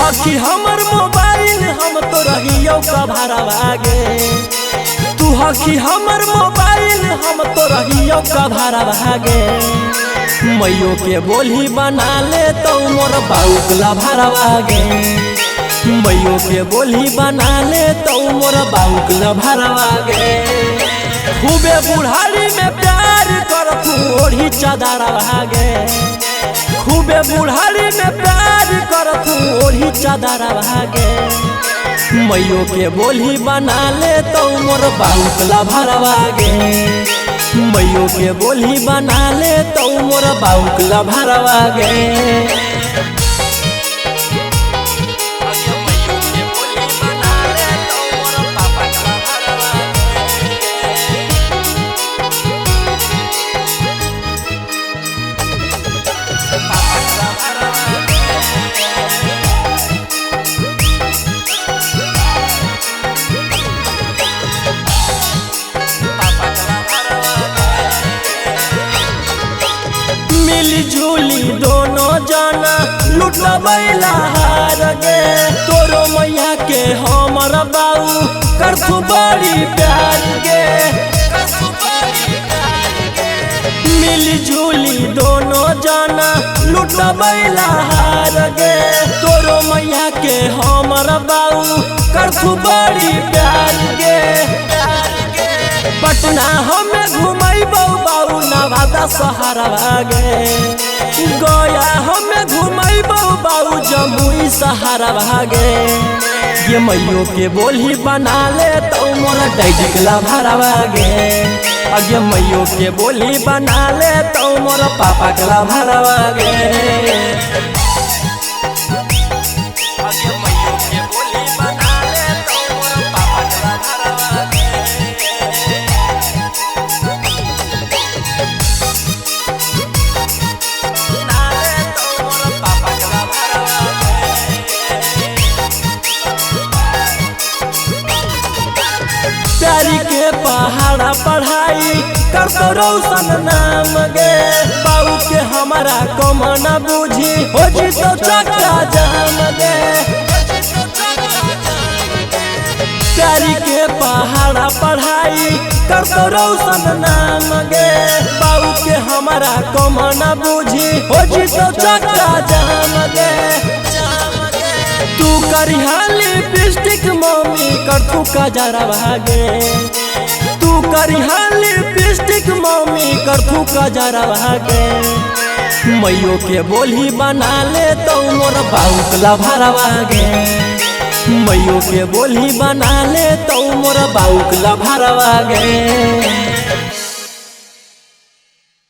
हकी हमर मोबाइल हम तो रहियो कभारवा गे। तू हकी हमर मोबाइल हम तो रहियो कभारवा गे। मैयो के बोली बना ले तो मोर बाउकला भरवा गे। मैयो के बोली बना ले तो मोर बाउकला भरवा गे। खूबे बुढ़ारी में प्यार कर तू ओढ़ी चादरवा गे। खूबे बुढ़ारी में प्यार कर तू ओढ़ी चादरवा गे। मैयो के बोली बना ले तो मोर बाउकला भरवा गे। मैयो के बोली बना ले तो मोर बाउकला भरवा गे। मिली जुली दोनों जाना लुटबैला हार गे। तोरो मैया के हमर बाऊ करथु बड़ी प्यार गे। मिली जुली दोनों जाना लुटबैला हार गे। तोरो मैया के हमर बाऊ करथु बड़ी प्यार गे। पटना हमें घुमैबौ बाऊ नवादा सहारवा गे। गया हमें घुमैबौ बाऊ जमुई सहारवा गे। ये मैयो के बोली बना ले तो मोर डैडीकला भरवा गे। अगे मैयो के बोली बना ले तो मोर पापा कला भरवा गे। अगे मैयो के बोली बना ले तो मोर पापा कला भरवा गे। प्यारी के पहाड़ा पढ़ाई कर तो रोशन नाम गे। बाऊ के हमारा कम न बूझी हो जी तो चक्का जाम गे। प्यारी के पहाड़ा पढ़ाई कर तो रोशन नाम गे। बाऊ के हमारा कम न बूझी हो जी तो चक्का जाम गे। तू करिहा लिपस्टिक मम्मी कर तू कजरवा गे। तू करिहा लिपस्टिक मम्मी कर तू कजरवा गे। मैयो के बोली बना ले तो मोर बाउकला भरवा गे। मैयो के बोली बना ले तो मोर बाउकला भरवा गे।